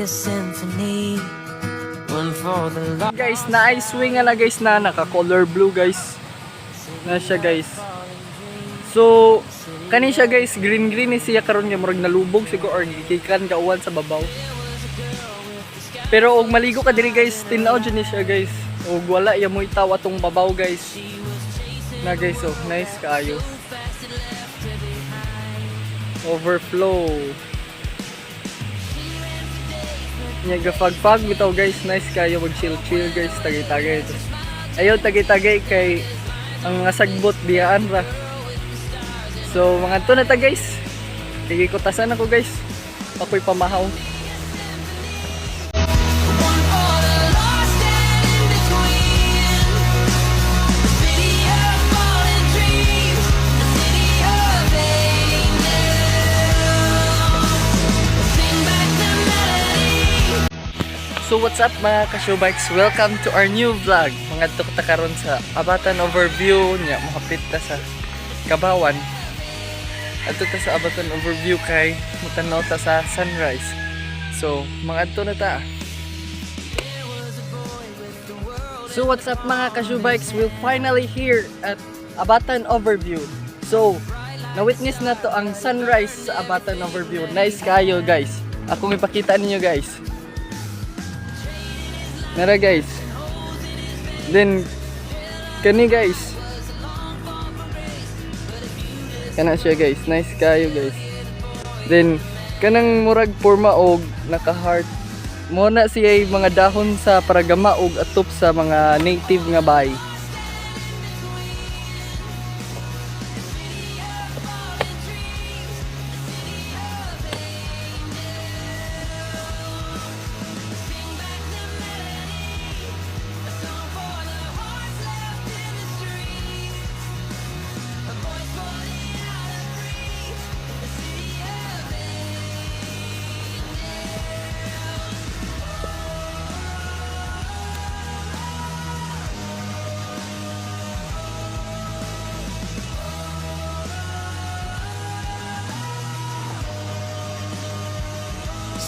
A symphony, one for the lost. Guys, na swing na, guys, na naka color blue, guys. Na siya, guys. So, kani siya, guys, green green ni siya karon nga murag nalubog siguro or gikikan kauwan sa babaw. Pero og maligo ka diri, guys, tin-aw jud ni siya, guys. Og wala ya moy taw atong babaw, guys. Na, guys, oh, nice kaayo. Overflow. Nya gafag-fag bitaw, guys, nice kayo mag chill chill, guys, tagay-tagay. Ayaw tagay-tagay kay ang mga sagbot diyaan ra. So mga to na ta, guys. Kay kutasan ako, guys. Ako'y pamahaw. One for the lost and in between. The city of fallen dreams, the city of angels. Sing back the melody. So what's up, mga ka-showbikes? Welcome to our new vlog. Mga ta karon sa Abatan Overview nya mohapit ta sa Kabawan. Adto ta sa Abatan Overview kay mutanaw ta sa sunrise. So mga adto na ta. So what's up, mga ka-showbikes? We're finally here at Abatan Overview. So na-witness na to ang sunrise sa Abatan Overview. Nice kayo, guys. Akong ipakita ninyo, guys. Nara, guys. Then kani, guys. Kana siya, guys. Nice kayo, guys. Then kanang murag porma og naka heart mo na siya mga dahon sa paragama og atop sa mga native nga bahay.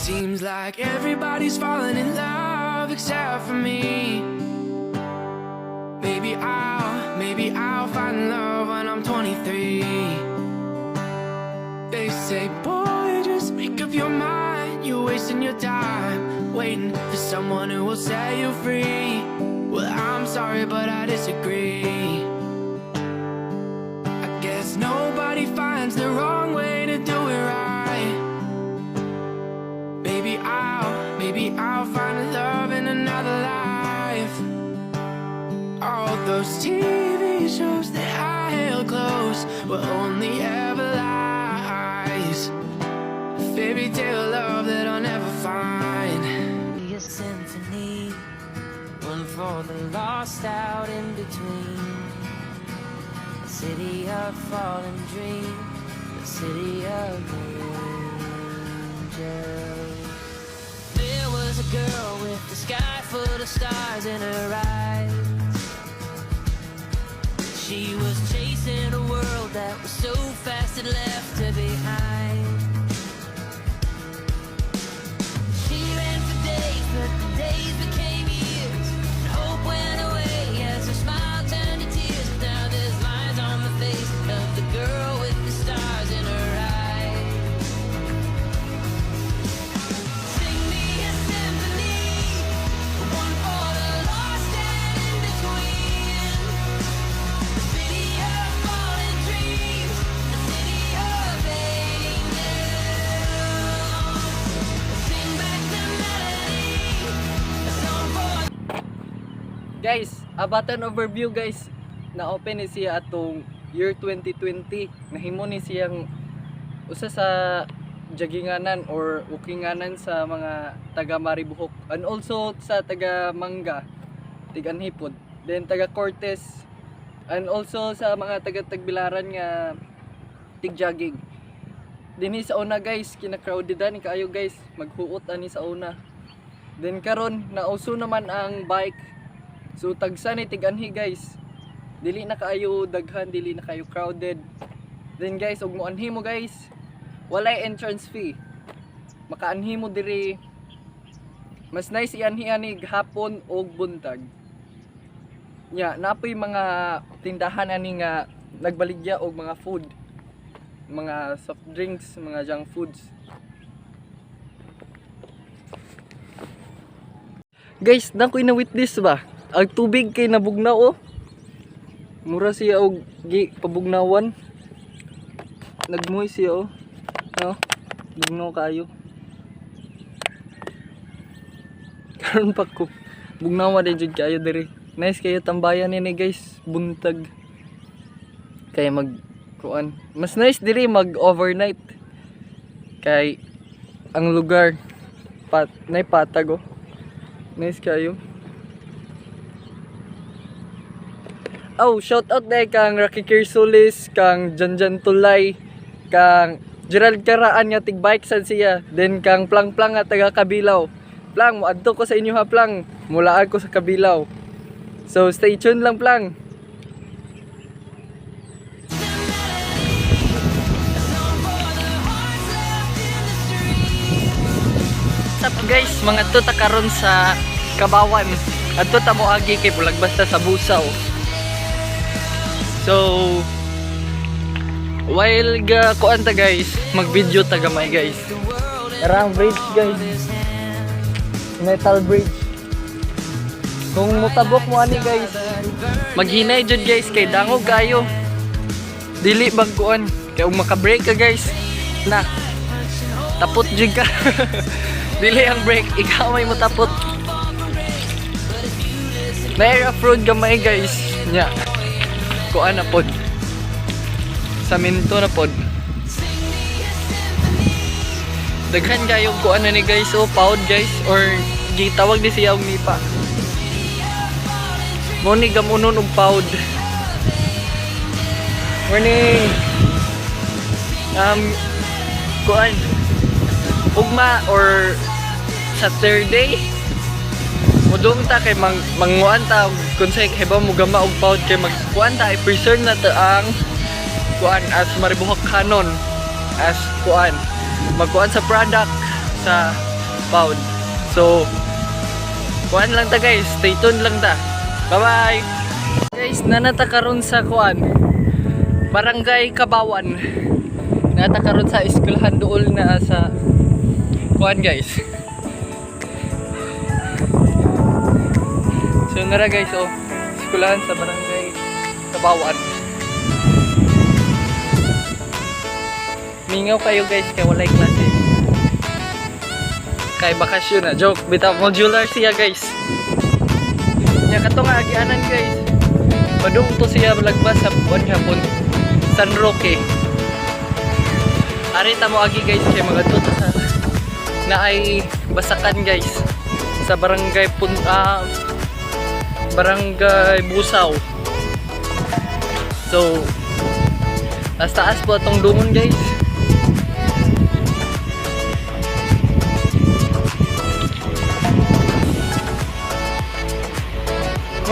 Seems like everybody's falling in love except for me. Maybe I'll find love when I'm 23. They say, "Boy, just make up your mind. You're wasting your time waiting for someone who will set you free." Well, I'm sorry, but I disagree. I guess nobody finds the wrong way to do it right. Maybe I'll find love in another life. All those TV shows that I held close were only ever lies. A fairy tale love that I'll never find. A symphony, one for the lost out in between. A city of fallen dreams, a city of angels. There was a girl with the sky full of stars in her eyes. She was chasing a world that was so fast it left her behind. She ran for days, but the days became years. And hope went away as her smile turned to tears. Now there's lines on the face of the girl with the stars in her eyes. Sing me a symphony, one for the lost and in between. The city of fallen dreams, the city of angels. Sing back the melody, a song for Guys, Abatan Overview, guys. Na-open ni siya atong year 2020. Nahimo ni siyang usa sa jogginganan or walkinganan sa mga taga Maribojoc and also sa taga Manga, tig-anhi pod. Then taga Cortes and also sa mga taga Tagbilaran nga tig jogging. Dinhi sa una, guys, kina-crowded ani kaayo, guys, maghuot ani sa una. Then karon nauso naman ang bike. So tagsa ni tig-anhi, guys. Dili na kaayo daghan, dili na kaayo crowded. Then guys, ug moanhi mo, guys, walay entrance fee. Makaanhi mo diri Mas nice ianhi hapon og buntag. Nya, napoy mga tindahan ani nga nagbaligya og mga food, mga soft drinks, mga junk foods. Guys, na ko'y na-witness ba? Ang tubig kay nabugnaw oh. Mura siya og gi pabugnawan. Nagmuhi siya oh. No? Bugnaw kayo. Karon pa ko. Bugnawa din jud kayo diri. Nice kayo tambayan nini, guys, buntag. Kay mag kuan. Mas nice diri mag overnight. Kay ang lugar pat nay patag oh. Nice kayo. Oh, shout out dahil kang Rocky Kirsulis, kang Janjan Tulay, kang Gerald Karaan nga tig-bike sad siya, then kang Plang Plang nga taga Kabilaw. Plang, moadto ko sa inyo ha, Plang. Mulaag ko sa Kabilaw. So stay tuned lang, Plang. What's up, guys? Mga tuta karon sa Kabawan. Adto ta mo agi kay bulag basta sa Busaw. So while ga kuan ta, guys, mag-video ta gamay, guys. Arang bridge, guys. Metal bridge. Kung mutabok mo ani, guys, maghinay jud, guys, kay dangog kayo. Dili bag kuan kay ug maka-brake ka, guys. Na. Tapot jud ka. Dili ang brake, ikaw may motapot. May off-road gamay, guys. Nya. Kuan na pod. Saminto na pod. Daghan kayo kuan na ni, guys, oh, pound, guys, or gitawag ni siya og nipa. Mo ni gamunon og pound. Morning. Kuan ugma or Saturday mudung ta kay manguan ta kung kay ba mo gama og pound kay magkuan ta, i-preserve na ta ang kuan as Maribojoc Canon as kuan magkuan sa product sa pound. So kuan lang ta, guys, stay tuned lang ta. Bye bye, guys. Nanata karon sa kuan, Barangay Kabawan. Nata karon sa eskwelahan dool na sa kuan, guys. So nara, guys, oh, eskwelahan sa Barangay Kabawan. Mingaw kayo, guys, kay walay klase. Kay bakasyon na, joke. Bitaw, modular siya, guys. Nya kato nga agianan, guys. Padung to siya lagpas sa kuan hapon, San Roque. Ari ta mo agi, guys, kay mga ta sa na ay basakan, guys, sa barangay Punta, Barangay Busaw. So taas taas po atong dungon, guys.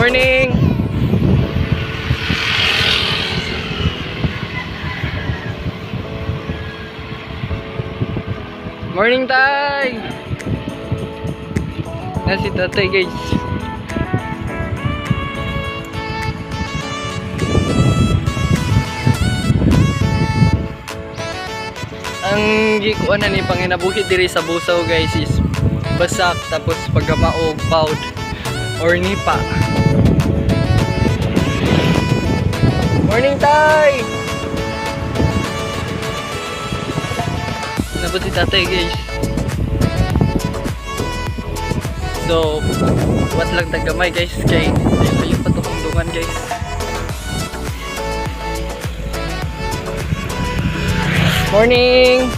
Morning! Morning, Tay! Na si tatay, guys. Ang gikuan na ni panginabuhi diri sa Busaw, guys, is basak tapos paggama og pound or nipa. Morning, Tay! Nabot si tatay, guys. So, what lang tagamay, guys, kay layo pa to dungan, guys. Morning!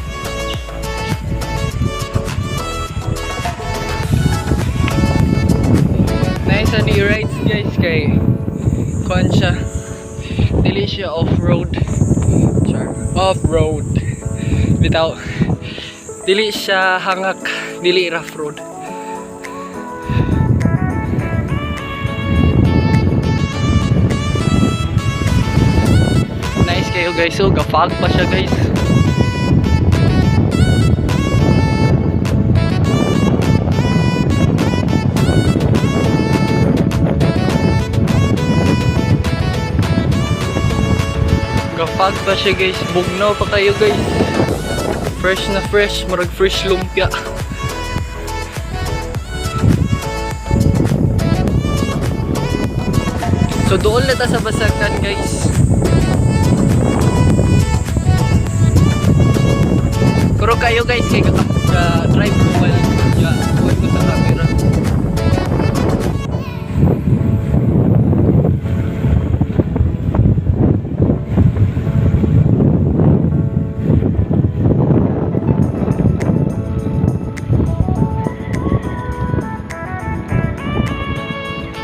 Nice ani rides, guys, kay kuan siya. Dili siya off-road. Char. Off-road. Bitaw. Dili siya hangak, dili rough road. Nice kayo, guys. So, ga-fog pa siya, guys. Pag pa siya, guys, bugnaw pa kayo, guys. Fresh na fresh, murag fresh lumpia. So doon na ta sa basakan, guys. Pero kayo, guys, kay ka drive ko while yeah, buhay ko sa camera.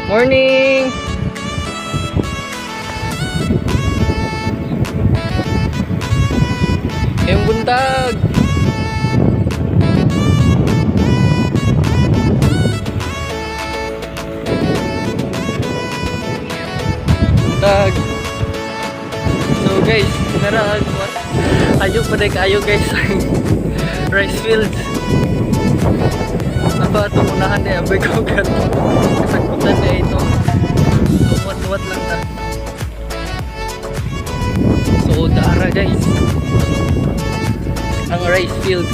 Morning! Ngayong buntag! Buntag! So guys, nara ayo pa day kaayo, guys, rice fields. Apa atong unahan day, abay ko gato. Kasagputan na ito. So luwat-luwat lang ta. So daara, guys, ang rice fields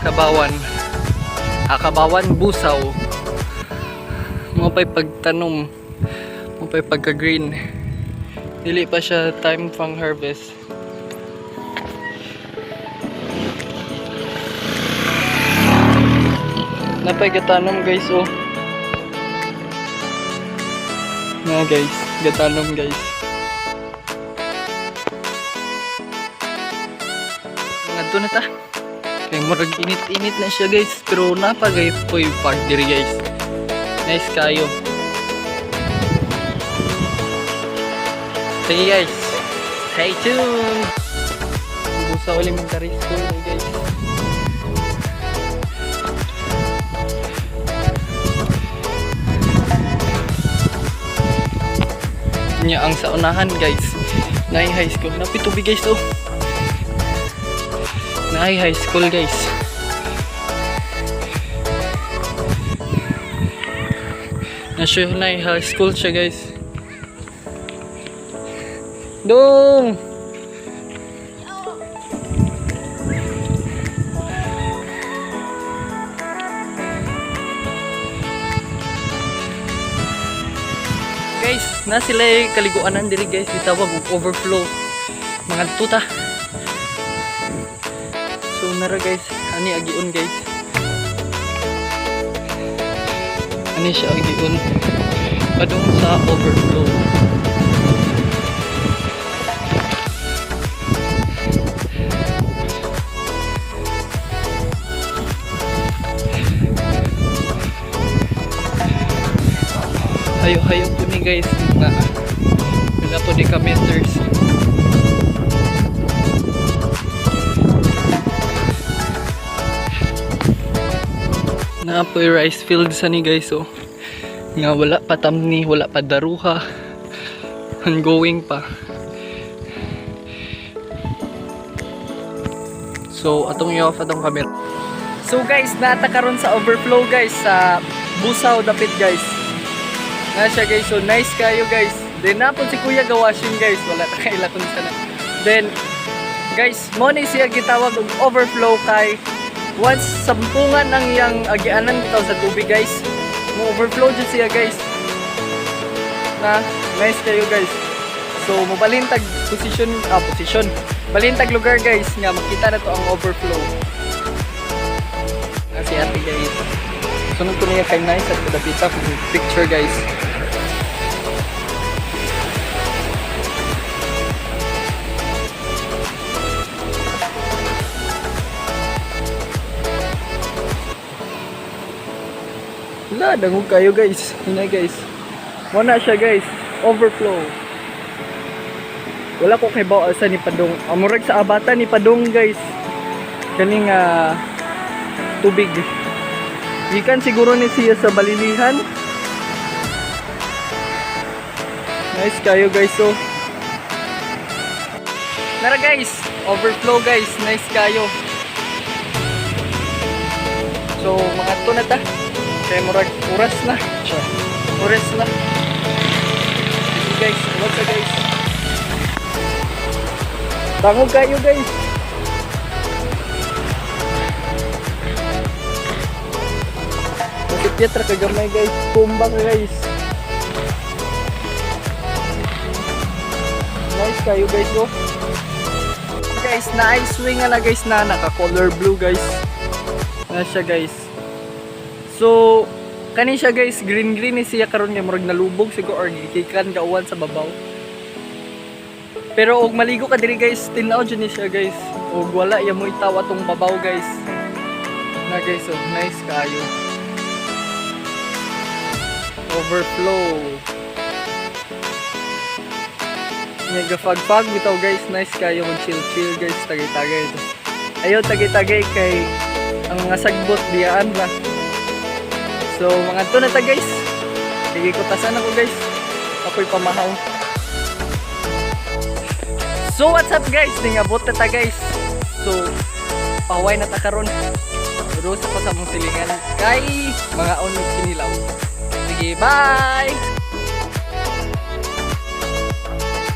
Kabawan. Ah, Kabawan, Busaw. Mga pa'y pagtanom. Mga pa'y pagka-green. Dili pa siya time pang harvest. Napay gatanom, guys, oh. Na guys, gatanom, guys. Mga na ta. Kay murag init-init na siya, guys, pero napagay po'y pag diri, guys. Nice kayo. Sige, guys. Stay tuned. Busaw Elementary School, guys. Nya ang sa unahan, guys. Naay high school. Napit tubig, guys, oh. Naay high school, guys. National High School siya, guys. Dong! Guys, na sila eh, kaliguanan diri, guys, gitawag og overflow. Mga tuta. So nara, guys, ani agion, guys. Ani siya agion padung sa overflow. Hayo-hayo po ni, guys, nga wala po ni ka meters. Na po rice field sa ni, guys, oh. Nga wala pa tamni, wala pa daruha. Ongoing pa. So atong i-off atong camera. So guys, nata karon sa overflow, guys, sa Busaw dapit, guys. Na siya, guys, so nice kayo, guys. Then napon si Kuya gawashing, guys, wala ta kaila kung sana. Then guys, mo ni siya gitawag og overflow kay once sampungan ang iyang agianan bitaw sa tubig, guys. Mo overflow jud siya, guys. Na nice kayo, guys. So mobalintag position, ah, position. Balintag lugar, guys, nga makita na to ang overflow. Na si ate, guys. Sunod ko niya kay nice at kadapita kung picture, guys. Wala, dangog kayo, guys. Hina, guys. Wala siya, guys. Overflow. Wala ko kay asa ni Padong. Amurag sa abata ni Padong, guys. Kaning tubig. Gikan siguro ni siya sa Balilihan. Nice kayo, guys, so. Nara, guys, overflow, guys, nice kayo. So mga to na ta. Kay murag oras na. Sure. Oras na. Sige, guys, what's up, guys? Bangog kayo, guys. Masipyat ra kagamay, guys. Tumba ka, guys. Nice kayo, guys, oh. Guys, nice swing na, guys, na naka color blue, guys. Na siya, guys. So, kani siya, guys, green green ni siya karon nga murag nalubog siguro or gikikan gauwan sa babaw. Pero og maligo ka diri, guys, tin-aw jud ni siya, guys. Og wala ya mo itaw atong babaw, guys. Na, guys, oh, nice kayo. Overflow. Nya gafag-fag bitaw, guys, nice kayo mag chill chill, guys, tagay-tagay ito. Ayo tagay-tagay kay ang mga sagbot diyaan ba. So mga to na ta, guys. Sige ko tasan ako, guys. Ako'y pamahaw. So what's up, guys? Ningabot na ta, guys. So paway na ta karon. Rusa ko sa mong silingan kay mga on kinilaw. Sige, bye!